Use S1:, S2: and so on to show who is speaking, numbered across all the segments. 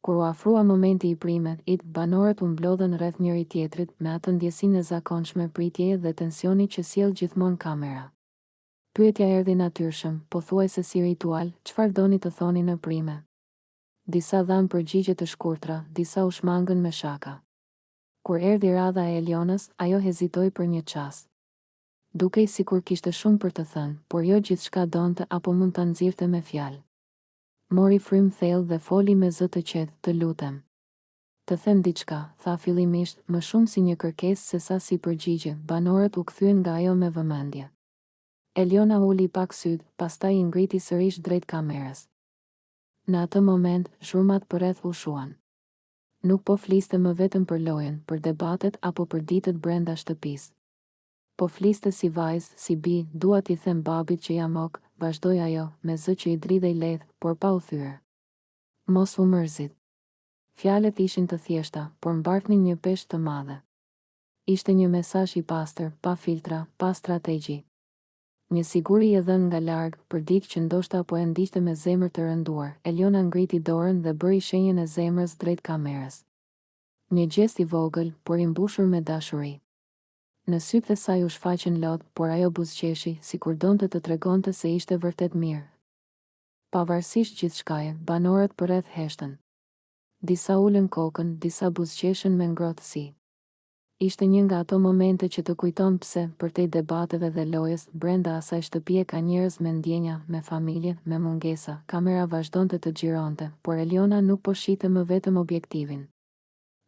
S1: Kur u afrua momenti i prime, it, banorët u mblodhën rreth njëri-tjetrit, me atë ndjesinë e zakonshme pritjeje dhe tensioni që sjell gjithmonë kamera. Pyetja erdhi natyrshëm, pothuajse si ritual, çfarë doni të thoni në prime? Disa dhanë përgjigje të shkurtra, disa u shmangën me shaka. Kur erdhi radha e Elionës, ajo hezitoi për një çast. Dukej sikur kishte shumë për të thënë, por jo gjithçka donte apo mund ta nxirrte me fjalë. Mori frymë thellë dhe foli me zë të qetë, Të lutem. Të them diçka, tha fillimisht, më shumë si një kërkesë sesa si përgjigje, banorët u kthyen nga ajo me vëmendje. Eliona uli pak sytë, pastaj i ngriti sërish drejt kamerës. Në atë moment, zhurmat përreth u shuan. Nuk po fliste më vetëm për lojën, për debatet apo për ditët brenda shtëpisë. Po fliste si vajzë, si bijë, dua t'i them babit që jam ok, vazhdoi ajo, me zë që i dridhej lehtë, por pa u thyer. Mos u mërzit. Fjalët ishin të thjeshta, por mbartnin një peshë të madhe. Ishte një mesazh i pastër, pa filtra, pa strategji. Një siguri e dhënë nga larg, për dikë që ndoshta po e ndiqte me zemër të rënduar, Eliona ngriti dorën dhe bëri shenjën e zemrës drejt kamerës. Një gjest i vogël, por i mbushur me dashuri. Në sytë e saj u shfaqën lot, por ajo buzëqeshi, sikur donte të tregonte se ishte vërtet mirë. Pavarësisht gjithçkaje, banorët përreth heshtën. Disa ulën kokën, disa buzëqeshën me ngrohtësi. Ishte një nga ato momente që të kujton pse, përtej debateve dhe lojës, brenda asaj shtëpie ka njerëz me ndjenja, me familje, me mungesa. Kamera vazhdonte të xhironte, por Eliona nuk po shihte më vetëm objektivin.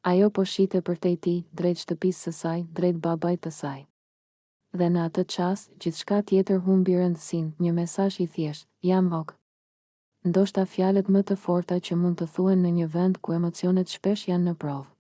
S1: Ajo po shihte përtej tij, drejt shtëpisë së saj, drejt babait të saj. Dhe në atë çast, gjithçka tjetër humbi rëndësinë, një mesazh i thjeshtë, Jam ok. Ndoshta fjalët më të forta që mund të thuhen në një vend ku emocionet shpesh janë në provë.